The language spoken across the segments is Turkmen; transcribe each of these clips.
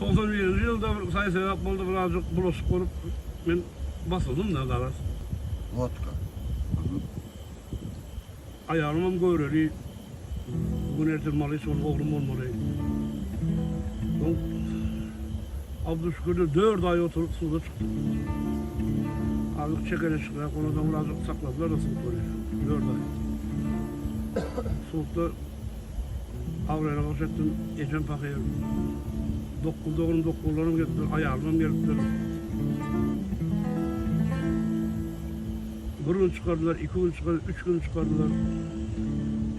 91-nji ýylda bir saý-sebäp boldy, birazjyk bulaşyk bolup, men basyldym-da, garaz. Wodka. Aýalymam göwreli, bu gün ertir malyş bolup oglum bolmaly. Soň Abduşükürde dört aý oturyp suda çykdym. Azlyk çekeleşikräk, ondan soň birazjyk sakladylar-da sudlary. Dört aý. Sudda abraýla baş etdim, ejem pahyr. Dokuz dogrum dokuzlarym gelipdir, aýalymam gelipdir. Bir gün çykardylar, iki gün çykardylar, üç gün çykardylar.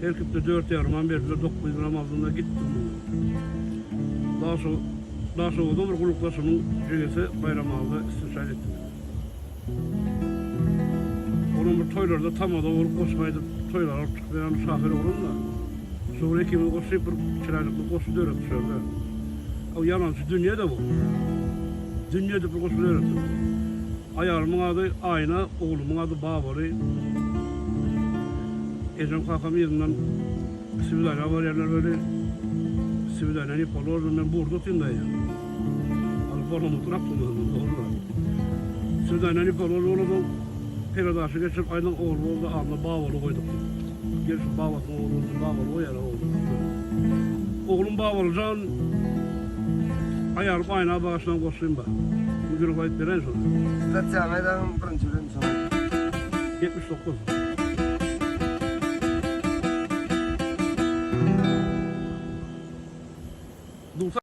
Her kipde dört ýarymam berdiler, 900 gram aldym-da gitdim mundan. Daşo, Daşoguzda bir gullukdaşymyň jigisi Baýram aga istinşat etdi meni. Onuň bir toýlarda tamada bolup goşgy aýdyp, toýlara alyp çykyp ýören şahyr oglan-da. Şo bir ikimiz goşup bir çyraýlykly goşgy döretdi şo ýerde. O ýalançy dünýe-de bu. Dünýe diýip bir goşgy döretdim. Aýalymyň ady Aýna, oglumyň ady Babaly. Ejem kakam yzyndan swidaniýa barýarlar weli, swidaniýa ne položno, men burda otyryn daýy. Alyp barmam oturapdym özüm, dogry zat. Swidaniýa ne položno bolansoň, peredaça geçirip, Aýnaň ogly boldy, adyna Babaly goýduk diýip. Gel şu babasynyň ogly bolsa Babaly goýar-a oglunyň adyny. Oglum Babaly jan, Aýalym Aýna bagyşlan goşgym bar. Müdürüň aýdyp beräýin şony. Statýaňy aýdaň birinji bilen soň. 79. Dugsa.